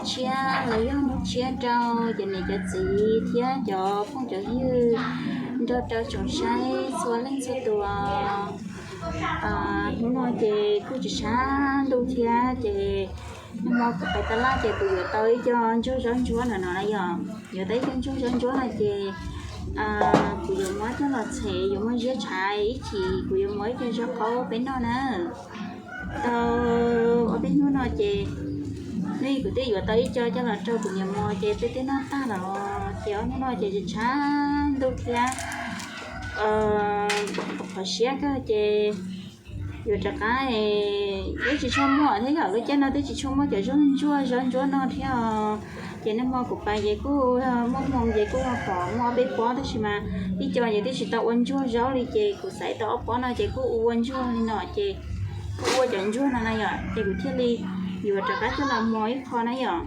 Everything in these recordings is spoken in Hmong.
Tshiab los yog hnub tshiab rau cov niam cov txiv thiab cov phooj cov ywg nrog rau tsoom saib txhua leej txhua tus. Hnub no ces kuj tsis tshav ntuj thiab ces nag hmo kuv pais taj laj ces kuv yuav tau ib co ntsuag zaub ntsuab no no na yom. Yuav tau ib co ntsuag zaub ntsuab no ces kuv yuav muab coj los txhom, yuav muab ziab tshav ib chim kuv yuav muab ib co zaub qaub peb noj na. Tau ob peb hnub no ces nws kuv twb yuav tau ib co coj los rau kuv niam mos ces peb twb noj tag los ces ob hnub no ces tshav ntuj thiab qhov siab kawg ces yuav rov qab, twb tsis tshua muaj thiab yom, lub caij no twb tsis tshua muaj cov zaub ntsuag zaub ntsuab no thiab. Ces nag hmo kuv pais ces kuj muaj hmoo ces kuj pom muaj ob peb pob tab sis mas ib co ces twb tsis tau ua ntsuag zaub li ces kuv xaiv tau ob pob no ces kuj ua ntsuag li no ces kuj ua cov ntsuag no na yom ces kuv thiaj li yuav rov qab coj los mos ib qho na yom.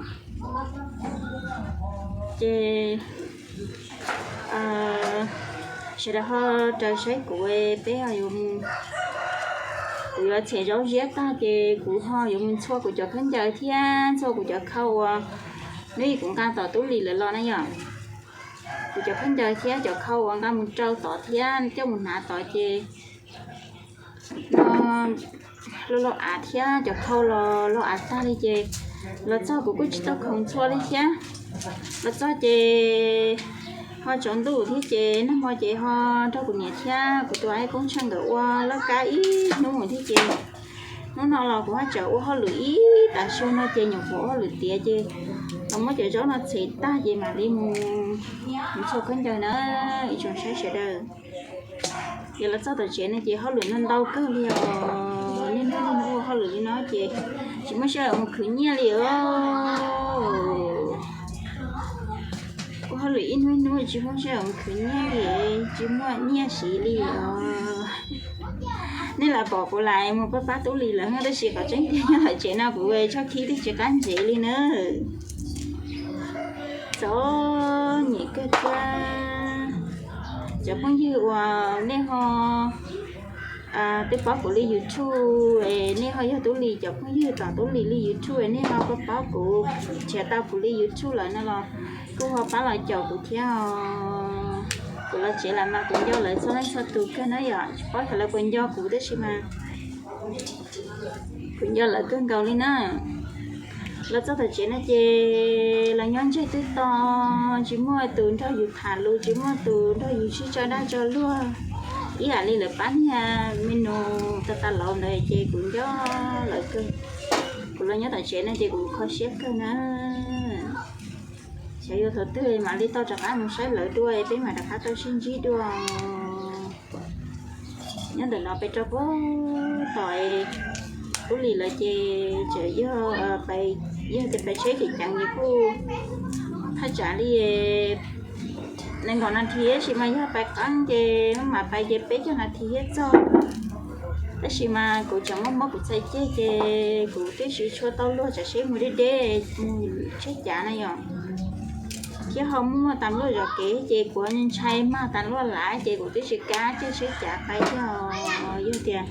Ces sawv daws ho raws saib kuv, peb ho yuav, kuv yuav txhom zaub ziab tag ces kuv ho yuav mus ntxhua kuv cov khaub ncaws thiab ntxhua kuv cov khau uas hnub ib kuv nqa tom tub lis lawv los na yom. Kuv cov khaub ncaws thiab cov khau uas nqa mus rau tod thiab coj mus hnav tod ces no loj loj av thiab cov khau los loj av tag li ces los txog kuv kuj tsis tau khoom ntxhua li thiab. Los txog ces ho tsaus ntuj thiab ces nag hmo ces ho nrog kuv niam thiab kuv tus aib poob tsheej nkawd ua laj kab ib hnub thiab ces hnub no los kuv ho tseem ua hauj lwm ib tas su no ces nyuam qhuav ua hauj lwm tiav ces los muab cov zaub no txhom tag ces mam li mus ntxhua khaub ncaws na ib tsoom saib sawv daws. Ces los txog tom tsev no ces hauj lwm no ntau kawg li os, niaj hnub ua hauj lwm li no ces tsis muaj sij hawm mus khwv nyiaj li os. Ua hauj lwm ib hnub ib hnub tsis muaj sij hawm mus khwv nyiaj li, tsis muaj nyiaj siv li os. Nej lam pom kuv lam mus pab pab tub lis lawm tab sis qhov tseeb tiag nyob tom tsev no kuv tshaj khib twb tsis qab ntsev li na. Txom nyem kawg thiab. Cov phooj ywg uas nej ho twb paub kuv li YouTube, nej ho yog tub lis cov phooj ywg tom tub lis li YouTube nej ho paub paub kuv, nrhiav tau kuv li YouTube lawm no los kuj ho pab los caum kuv thiab os. Kuv los tsev lawm mas kuv nco lawv txhua leej txhua tus kawg na yom, tsis paub xyov lawv puas nco kuv tab sis mas kuv nco lawv kawg nkaus li na. Los txog tom tsev no ces los nyob ntseg twb to, tsis muaj tus nrog yus tham lus, tsis muaj tus nrog yus sib tso dag tso luag ib yam li lawv pab niag me nus tas tas laus ntawd ces kuv nco lawv kawg. Kuv los nyob tom tsev no ces kuv kho siab kawg na. Xyov yuav thaum twg mam li tau rov qab mus saib lawv dua, peb mam rov qab tau sib ntsib dua. Nyob ntawm no peb rau puag tom tub lis lawv ces tseem yog, yog tias pais tsheb tseem ceev ces kuj thaj tsam li nees nkaum nas this tab sis mas yog pais qeeb ces maj mam pais ces peb caug nas this thiab txog. Tab sis mas kuv tseem muab muab kuv txhais ceg ces kuv twb tsis tshua tau luag tsam seb mus deb deb mus tsheb cav na yom. Thiab ho muaj tas luaj zom kev ces kuv ntshai mag tas luaj lav ces kuv twb tsis kam caij tsheb cav pais thiab. Yog tias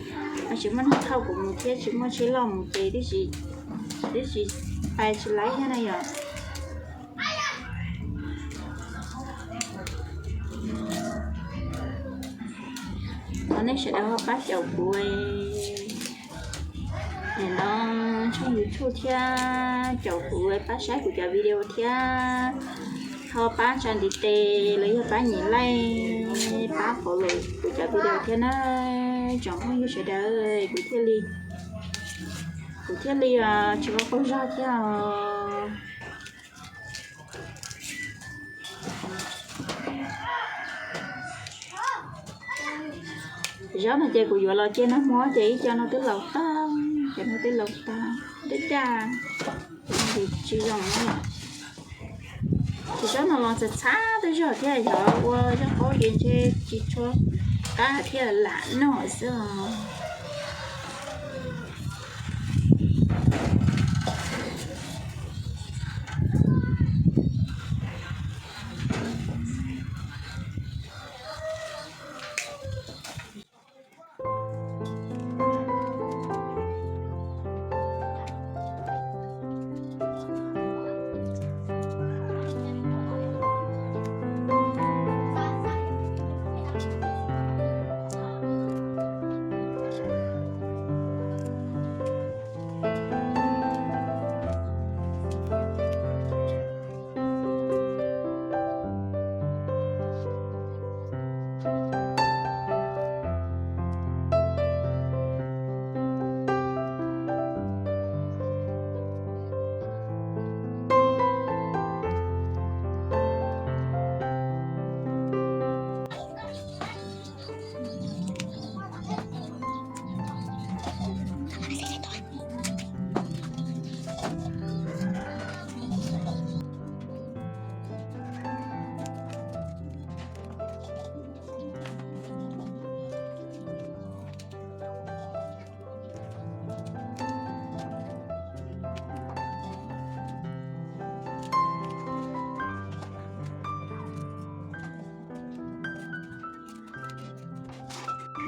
tsis muaj neeg thauj kuv mus thiab tsis muaj tsheb loj mus ces twb tsis pais tsis laib thiab na yom. Thov nej sawv daws ho pab caum kuv no tshooj YouTube thiab caum kuv pab saib kuv cov video thiab ho pab tsa ntiv tes los yog pab nyem like, pab follow kuv cov video thiab na. Tsoom phooj ywg sawv daws, kuv thiaj li, kuv thiaj li tsis ua qaug zog thiab os. Zaub no ces kuv yuav los cia nag hmo ces ib co no twb laus tag, cov no twb laus tag, daj daj, tsis zoo. Ces zaub no los txhav txhav twb zog thiab, yog ua zaub qaub ces ntshe tsis tshua qab thiab, lam noj xwb os.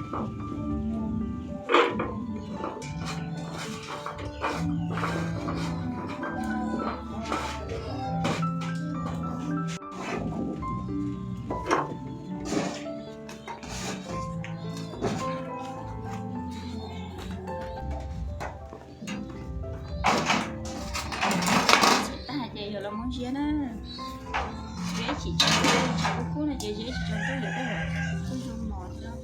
Tag ces yuav los muab ziab na. Ziab tsis tau, tshav kub kub no ces ziab tsis tau ntuj, yuav tej zaum kuj zoo mos thiab.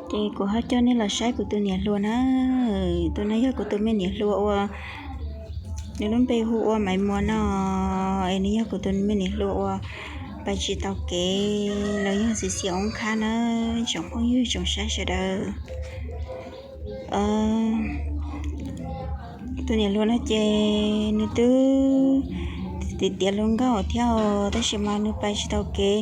Ces kuv ho coj nej los saib kuv tus niam hluas na. Tus no yog kuv tus me niam hluas uas nws lub npe hu ua Maiv Muas no, es nws yog kuv tus me niam hluas uas pais tsis tau kev los yog xiv xiam oob khab na, tsoom phooj ywg tsoom saib sawv daws. Tus niam hluas no ces nws twb tiav tiav hluas nkauj thiab os, tab sis mas nws pais tsis tau kev.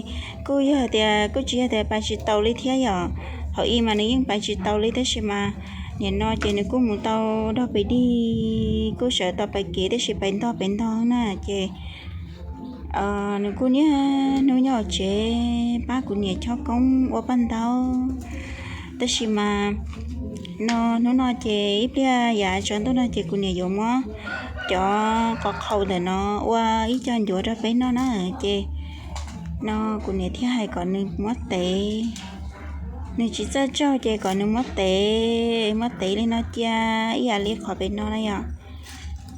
Kuj yog tias kuj tsis yog tias pais tsis tau li thiab yom, thaum ub mas nws yeej pais tsis tau li, tab sis mas nim no ces nws kuj mus tau dog pes dig, kuj sawv tau pais kev tab sis pais ntog pes ntog na ces nws kuj niaj hnub nyob hauv tsev pab kuv niam chob koob ua paj ntaub. Tab sis mas no hnub no ces ib pliag yav tsaus ntuj no ces kuv niam yuav muab cov qos qhaus ntawm no ua ib co ncuav rau peb noj na. Ces no kuv niam thiaj hais kom nws muab tev, nws tsis txawj tsaug ces kom nws muab tev, muab tev li no cia ib yam li qhov pem no na yom.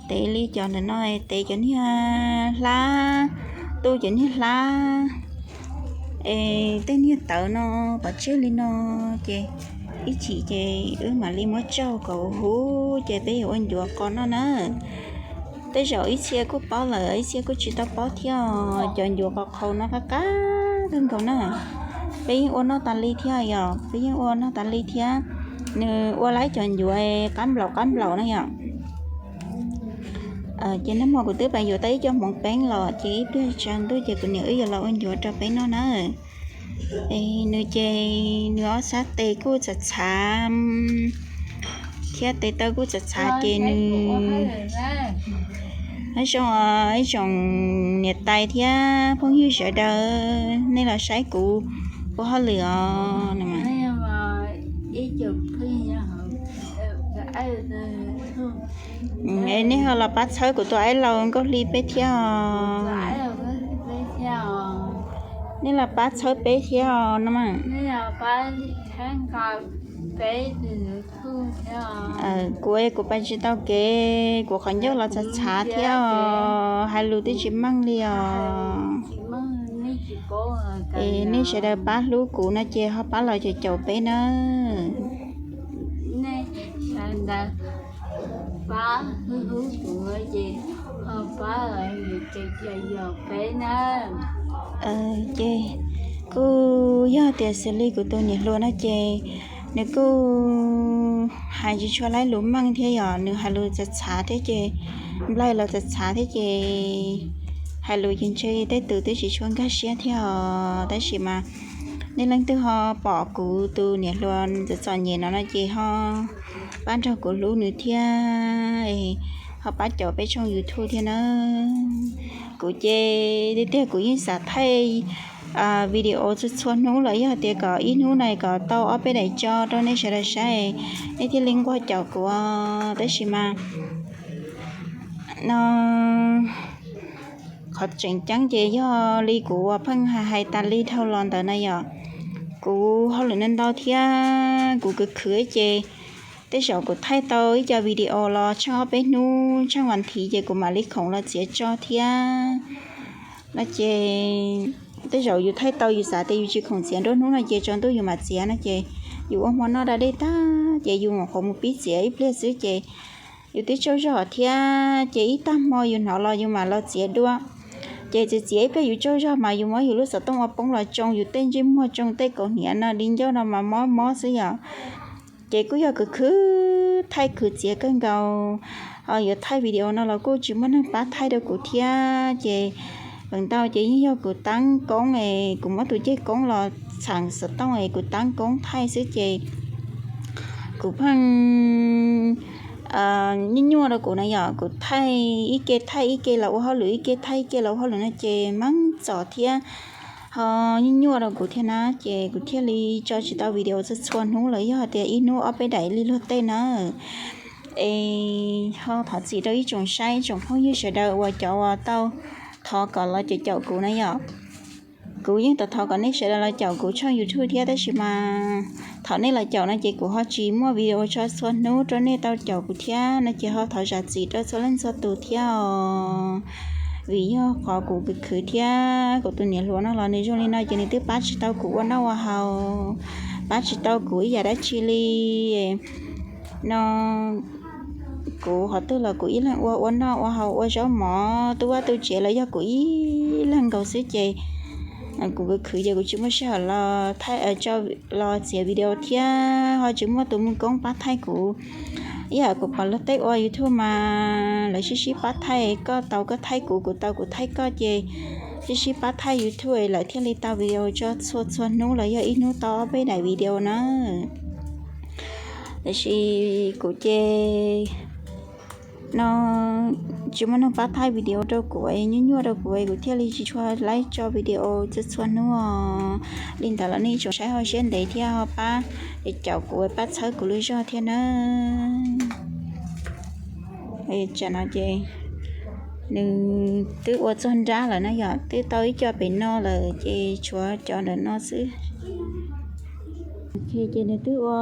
Tev li cov ntawm no, tev cov niag hlab, tu cov niag hlab, es tej niag tawv no pov tseg li no, ces ib chim ces wb mam li muab tsaug kom huv ces peb yuav ua ncuav qos noj na. Tej zaum ib txhia kuj paub lawm, ib txhia kuj tsis tau paub thiab. Cov ncuav qos qhaus no qab qab kawg nkaus na. Peb yeej ua noj tas li thiab yom, peb yeej ua noj tas li thiab. Nws ua lawm cov ncuav qab nplaum qab nplaum na yom. Ces nag hmo kuv twb pais yuav tau ib co hmoov peeb los ces ib pliag tsaus ntuj ces kuv niam wb yuav los ua ncuav rau peb noj na. Nws ces nws ob sab tes kuj txhav txhav thiab tes taw kuj txhav txhav ces nws, nyob zoo ib tsoom niam tais thiab phooj ywg sawv daws, nej los saib kuv ua hauj lwm os. Nej ho los pab txhawb kuv tus aib laus Nkauj Hli peb thiab os. Nej los pab txhawb peb thiab os no mas. Kuv, kuv pais tsis tau kev, kuv qhov ncauj los txhav txhav thiab os, hais lus twb tsis meej li os. Es nej sawv daws pab hlub kuv no ces ho pab los caum caum peb nawb. Ces kuj yog tias xws li kuv tus niam hluas no ces nws kuj hais tsis tshua laib lus meej thiab yom, nws hais lus txhav txhav thiab ces nplaig los txhav txhav thiab ces hais lus ces ntshe tej tus twb tsis tshua nkag siab thiab os. Tab sis mas nej leej twg ho pom kuv tus niam hluas txom txom nyem no no ces ho pab nrog kuv hlub nws thiab, ho pab caum peb tshooj YouTube thiab na. Kuv ces tiag tiag kuv yeej xav thaij video txhua txhua hnub los yog tias kom ib hnub no kom tau ob peb daim tso rau nej sawv daws saib, nej thiaj li nquag caum kuv. Tab sis mas no qhov tseem ceeb ces yog li kuv uas pheej hais hais tas li dhau los ntawd na yom, kuv hauj lwm ntau ntau thiab kuv khwv khwv ces tej zaum kuv thaij tau ib co video los tsheej ob peb hnub tsheej vas thiv ces kuv mam li khoom los txiav tso thiab no ces tej zaum yus thaij tau yus xav tias yus tsis khoom txiav nruab hnub no ces tsaus ntuj yus mam txiav no ces yus ua hmo noj da dej tag ces yus mam qhuav mus pib txiav ib pliag xwb ces yus twb tsaug zog thiab ces ib tag hmo yus hnov los yus mam los txiav dua. Ces txiav txiav ib pliag yus tsaug zog mas yus muab yus lub xov tooj ua poob los tsoo yus tej ntsej muag tsoo tej kaus hniav no di ncauj no mas mob mob xwb yom. Ces kuj yog kuv khwv thaij khwv txiav kawg nkaus, ho yuav thaij video no los kuj tsis muaj neeg pab thaij rau kuv thiab ces feem ntau ces yeej yog kuv taab koob es kuv muab tus ceg koob los txheem xov tooj es kuv taab koob thaij xwb ces kuv pheej nyuaj nyuaj rau kuv na yom. Kuv thaij ib ke thaij ib ke los ua hauj lwm ib ke thaij ib ke los ua hauj lwm no ces meej txom thiab ho nyuaj nyuaj rau kuv thiab na ces kuv thiaj li tso tsis tau video txhua txhua hnub los yog tias ib hnub ob peb daim li luag tej na. Es ho thov txim rau ib tsoom saib ib tsoom phooj ywg sawv daws uas cov uas tau thov kom los caum caum kuv na yom. Kuv yeej tau thov kom nej sawv daws los caum kuv tshooj YouTube thiab tab sis mas thaum nej los caum no ces kuv ho tsis muaj video tso txhua hnub rau nej tau caum kuv thiab no ces ho thov zam txim rau txhua leej txhua tus thiab os. Vim yog qhov kuv khwv khwv thiab kuv tus niam hluas no los nws zoo li no ces nws twb pab tsis tau kuv ua noj ua haus, pab tsis tau kuv ib yam dab tsi li no. Kuv qhov twg los kuv ib leeg ua, ua noj ua haus ua zaub mov tu vaj tu tsev los yog kuv ib leeg nkaus xwb ces kuv khwv khwv ces kuv tsis muaj sij hawm los thaij, los txiav video thiab ho tsis muaj tus mus koob pab thaij kuv. Ib yam kuv pom luag tej ua YouTube mas lawv sib sib pab thaij, koj tau koj thaij kuv, kuv tau kuv thaij koj ces sib sib pab thaij YouTube lawm thiaj li tau video tso txhua txhua hnub los yog ib hnub tau ob peb daim video na. Tiam sis kuv ces no tsis muaj neeg pab thaij video rau kuv, nyuaj nyuaj rau kuv, kuv thiaj li tsis tshua laib tso video txhua txhua hnub os. Li ntawd los nej tsoom saib ho siab ntev thiab ho pab caum kuv pab txhawb kuv lub zog thiab na. Tsam no ces nws twb ua txog nrab lawm na yom, twb tau ib co pem no lawm ces tshuav cov ntawm no xwb. Ces nws twb ua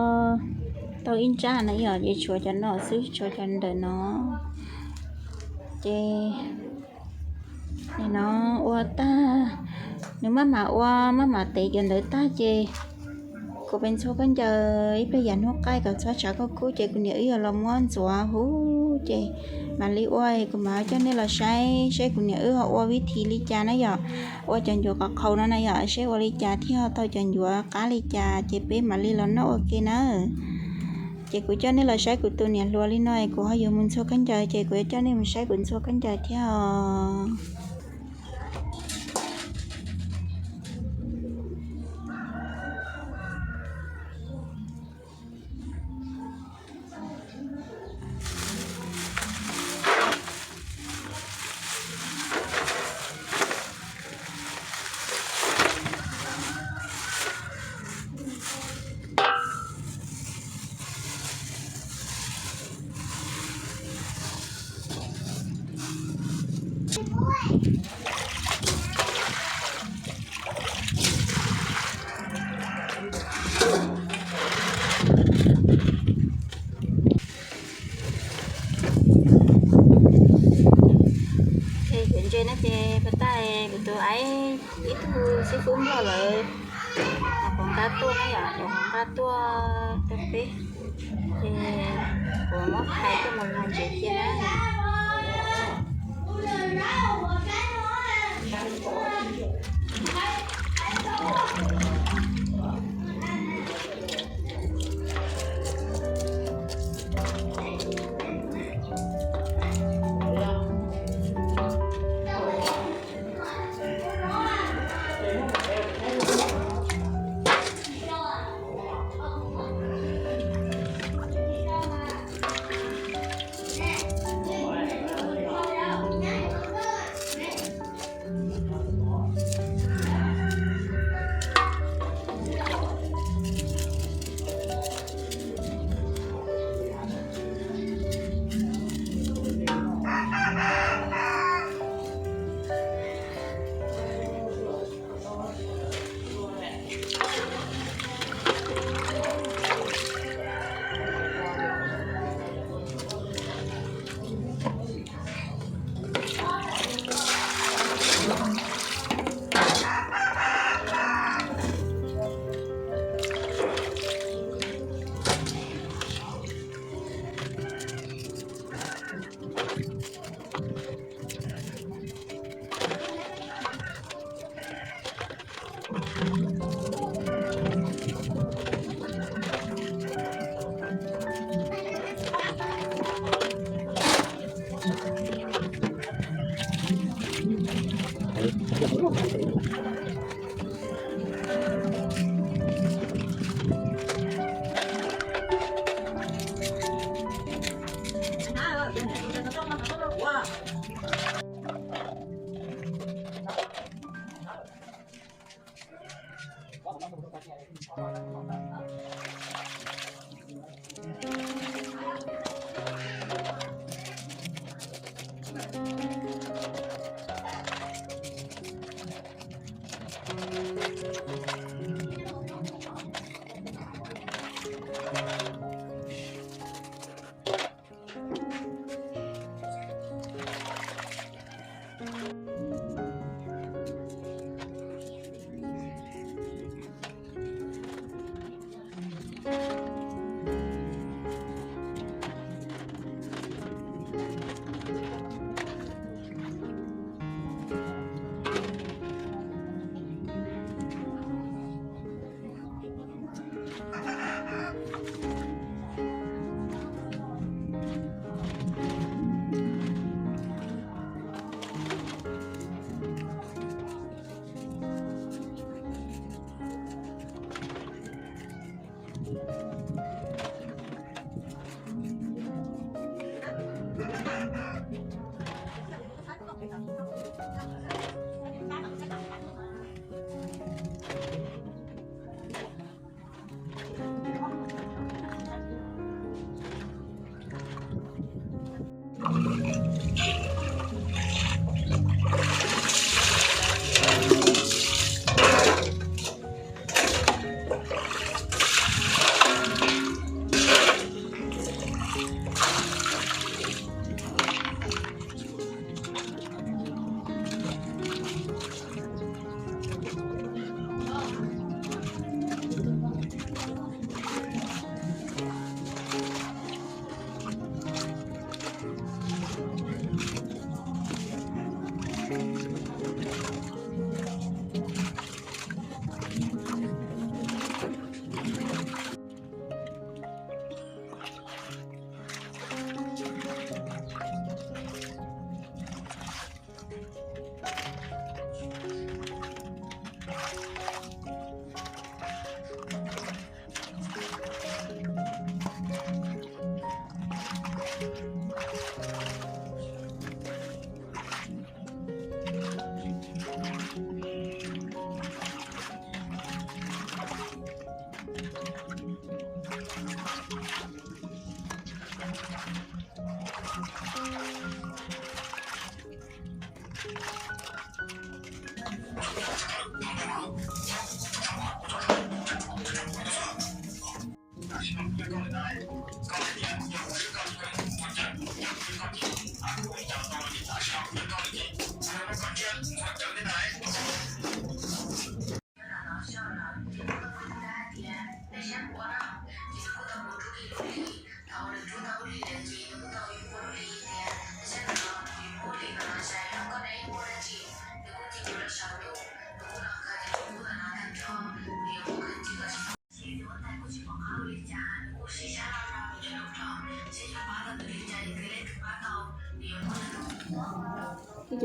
tau ib nrab na yom, ces tshuav cov no xwb, tshuav cov ntawm no. Ces nim no ua tag, nws maj mam ua maj mam tev cov ntawd tag ces kuv pes ntxhua khaub ncaws ib pliag yam hnub qaij kom txhob tshav kub kub ces kuv niam wb yuav los muab ntxuav huv ces mam li ua. Kuv mam coj nej los saib seb kuv niam wb ho ua vib thib li cas na yom, ua cov ncuav qhov qhaus no na yom, seb ua li cas thiaj tau cov ncuav qab li cas ces peb mam li los noj ua ke na. Ces kuv coj nej los saib kuv tus niam hluas li no es kuv ho yuav mus ntxhua khaub ncaws ces kuv yuav coj nej mus saib kuv ntxhua khaub ncaws thiab os. Ces ntse no ces pas tag kuv tus aib ib tug xib fwb nplog lawv nyuam qhuav nqa tuaj na yom, nyuam qhuav nqa tuaj rau peb, ces kuv muab phais tuaj mus log ntsev cia na. Ces cov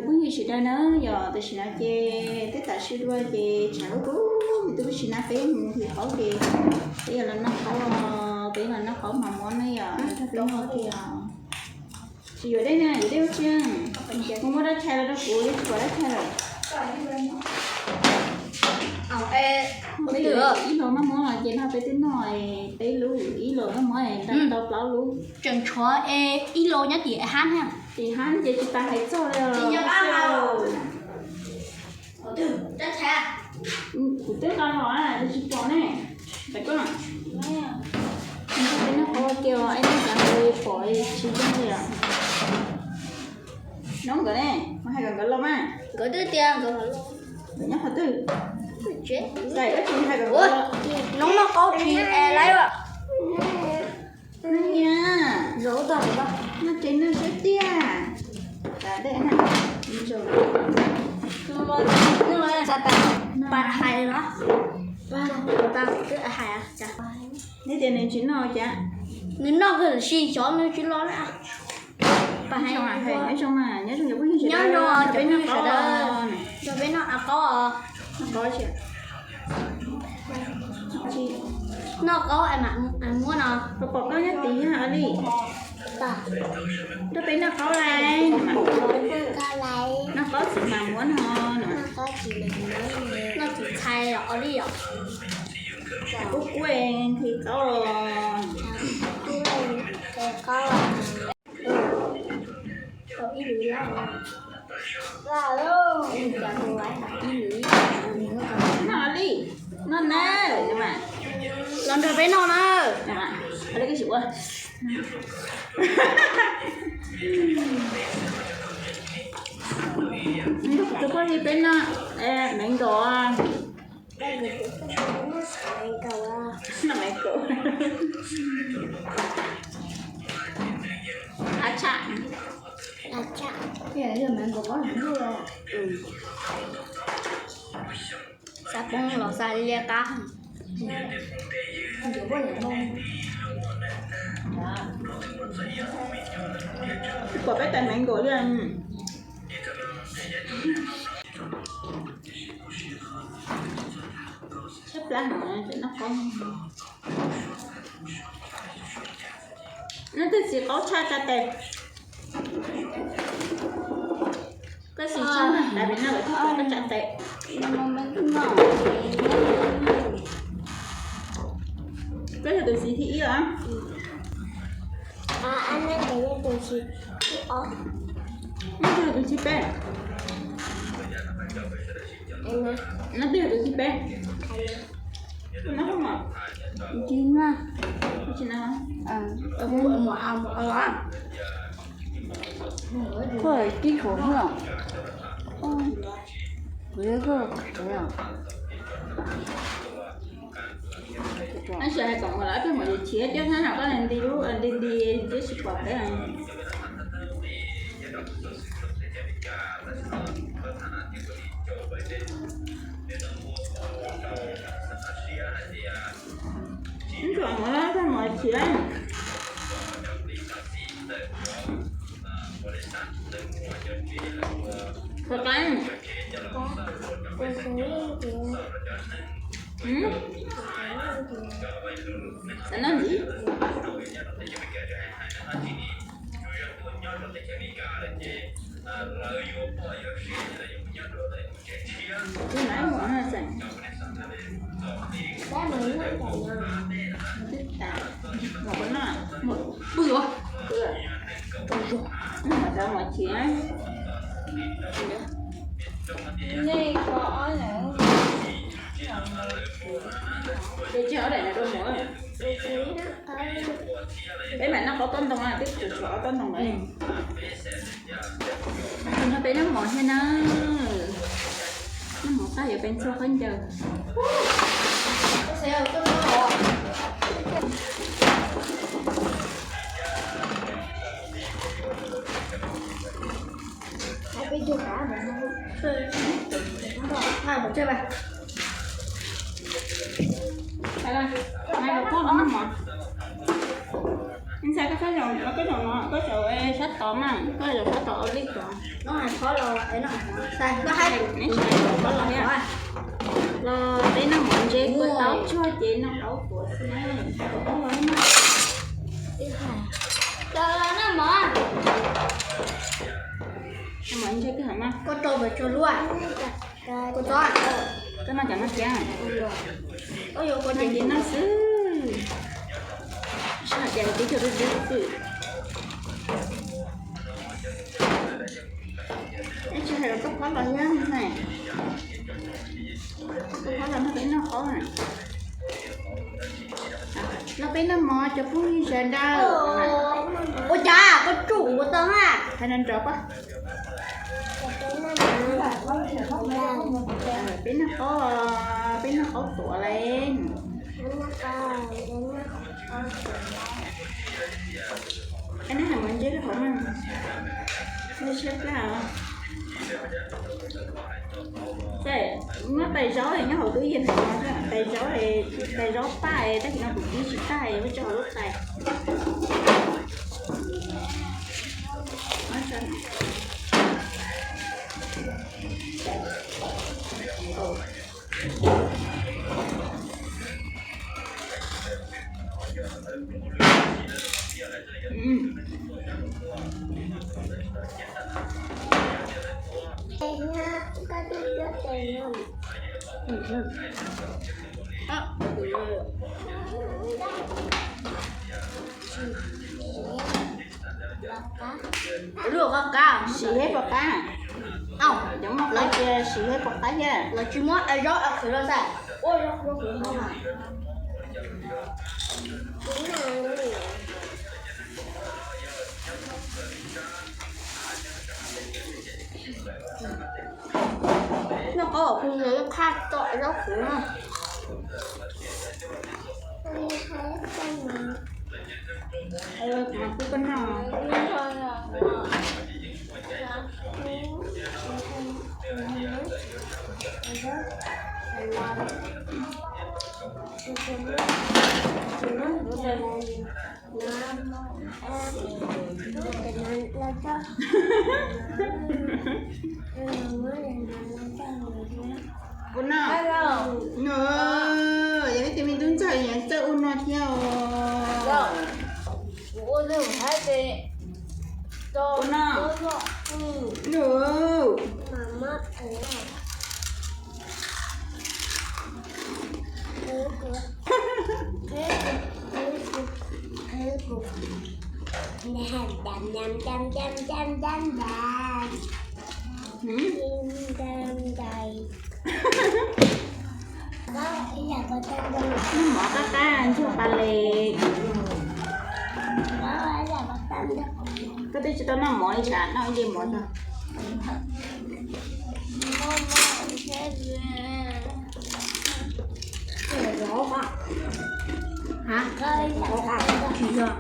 phooj ywg sawv daws na, yog tam sim no ces twb tav su dua ces tshav kub kub, twb sim na peb mus hwm qaub ces peb yuav los noj qaub, peb los noj qaub mos mos na yom, rau peb noj thiab. Tsis yuav dej na, yuav dej ua tsi? Ces koj muab dab tshais los rau kuv, yuav tsis pom dab tshais lawm. Ib los maj muab los ces no peb twb noj peb lub, ib los maj muab ntau plaub lub. Tseem tshuav ib los nyob tim hab thiab. Tim hab ces tsis tas hais txog li os. Kuv twb nqa los tab sis tsis pom ne. Peb noj qab ua ke os, es nej cov nkawd pom tsis zoo li os. Nov nkawd ne, mas hais kom nkawd los mas. Nkawd twb tias nkawd los. Nkawd nyob qhov twg? Tsev. Nov noj qaub tsis es laiv as. Noj niam, zaum tau, noj tsev noj siab tiag. Tas dej na, zaum. Pas hais los? Pas twb hais cas? Neb tias nws tsis noj cas? Nws noj kawg los sis xyov nws tsis los na. Pas hais, nyob zoo mas, nyob zoo cov phooj ywg sawv daws, nyob zoo cov phooj ywg sawv daws, nrog peb noj. Qaub, noj qaub, noj qaub muab no. Pom koj nyob tid li. Nrog peb noj qaub lais. Noj qaub tsis mas muab no. Noj tsis txhais os li os. Kub kub nqhis qaub. Noj li, noj na. Los nrog peb noj na. Ua li koj tsis ua. Nrog kuv tus phooj ywg peb noj, me nkaus. Noj me nkaus. Qab tshaj. Xav poob los xav liab qab. Pom peb tais me nkaus li. Tshab plab no, noj qaub. Noj twb txiv qaub tshaj tsa tes. Koj txiv tshaj na, tais pem no lawm twb pom koj tsa tes. Koj yog tus txiv thib ib os. Noj twb yog tus thib peb. Noj twb yog tus thib peb. Noj mas. Tsis noj. Tsis noj. Koj tib khov no. Kuv yog koj. Tab sis hais kom mus lawm peb mus yuav chiv thiab na, koj nti lub nti nti thiab tsis pom peb. Ib tsoom muab koj mus chiv. Qhov qab. Xav noj ntxiv. Tus na mus na xeem. Mus pw os. Mus cov mus chiv. Ces tsis ob daim no rau mus. Peb mam noj qaub tob ntoo na, twb tshuav ob tob ntoo lawm. Tus no peb noj mov thiab na. Noj mov tag yuav peb ntxhua khaub ncaws. Ntxhais, koj khaub zaum, koj zaum no, koj zaum sab tod mas, koj zaum sab tod ua li ko. Los peb noj mov ntse kua txob tsuag ces noj qaub tuav xwb na. Noj mov ntse kawg mas. Koj noj cov no thiab. Koj noj ces noj xwb. Sab hais tias tib co dub dub xwb. Es tsis hais los koj phob los thiab ne. Koj phob los noj peb noj qaub na. Los peb noj mov cov phooj ywg sawv daws. Ua cas koj tsuj ua tau ha. Hais nrov nrov pab. Peb noj qaub, peb noj qaub tuav lawm. Neb hais mov ntse rau hauv mas. Neb siab plab. Muab tais zaub nyob hauv tub yees, tais zaub, tais zaub paj, tab sis no kuv kib tsis tag, muab tso hauv lub tais. Muab tso na. Lub qab qab, siv hib puas qab? Cov muaj qab cia siv hib puas qab thiab? Los tsis muab zaub qhwv los xav. Noj qab pw nws qhaj tom zaub qhwv no. Kuv koj noj. Kuv noj. Yog ib tug me tub ntxawg, yog txawj ua no thiab os. Kuv noj. Noj mov qab qab ntxuag pas les. Koj twb tsis tau noj mov li cas, noj ib ce mov tso. Tsis yog.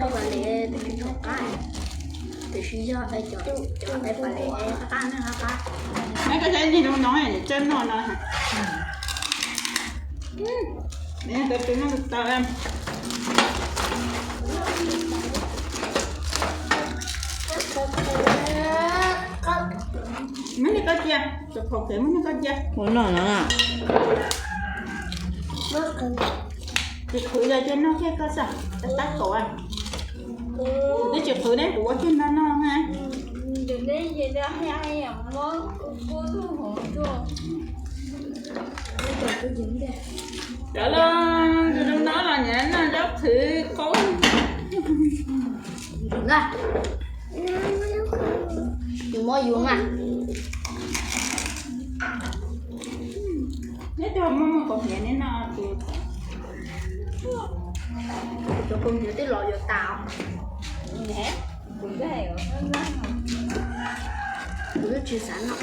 Pas les, tiam sis yog cov, cov pas les qab qab ne, qab qab. Neb koj saib ntsis no no, nws txawj noj no. Neb tau tus noj tau. Muab niag koj cia, tus phaum kev muab niag koj cia. Ua noj no. Tsis qhwv los cia noj thiab koj xav, tab kaum. Kuv twb tsis qhwv ne, kuv ua kiag no no na. Cov los tus no los nyiam noj zaub qhwv qaub. Yus muab yus mas. Neb cog muaj muaj kaus hniav neb noj. Cov kaus hniav twb los yuav tas. Kuv twb tsis xav noj.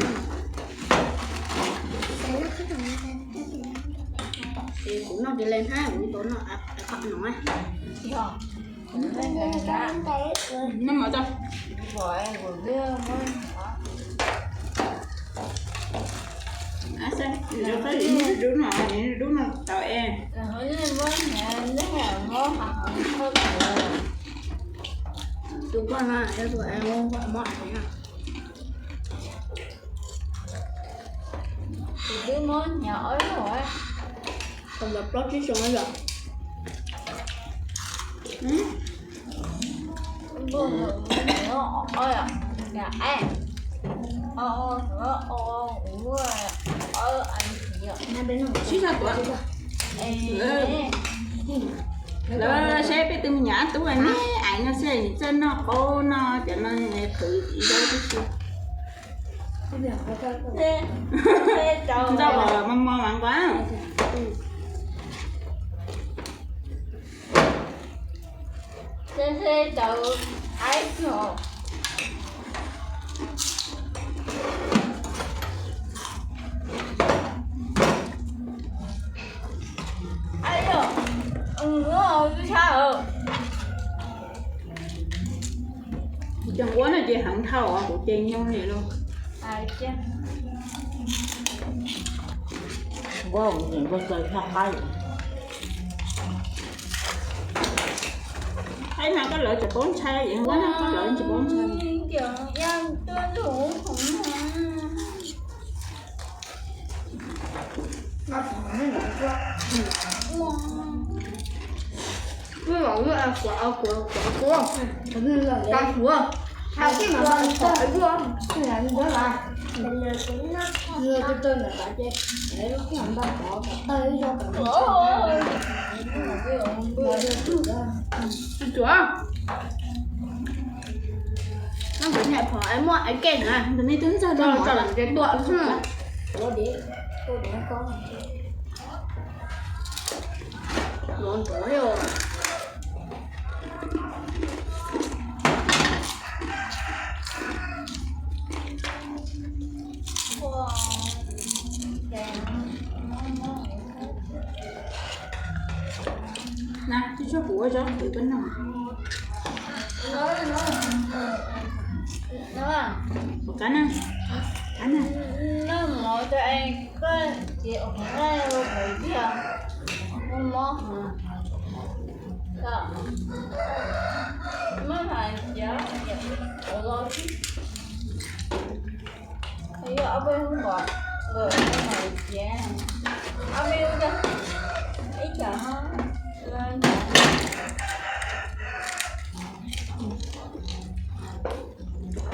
Ces kuv noj kiag li thiab, kuv tau noj qab no. Noj mov tso. Dub no, dub no tau es. Tus poj no, tus es mob. Kuv twb muab hniav ob lub, kom los plaub tsib xyoo yom. Sib zog tuav. Lawv saib peb tus me nyuam tub ne, ais no xwb nws txawj noj qaub no, cov no qhwv ib zaub tib si. Ntxauj los mos mos mas nquag. Cov nquab no ces heev dhau, kuv ces nyuaj li lauj. Nquab nws nquab txaws tshaj qab li. Peb no koj lawv tsis paub ntshai, yog koj lawv tsis paub ntshai. Tsuav, no kuv niam phom es muaj es ke na, tus me tub ntxawg no tso lawm ces tuam xwb. Na, tsuav kuv ua zaub qhwv koj noj. Ua qab na, qab na.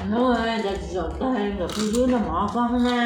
Hnub no tsis zaum tag nkawd phooj ywg noj mov koj na.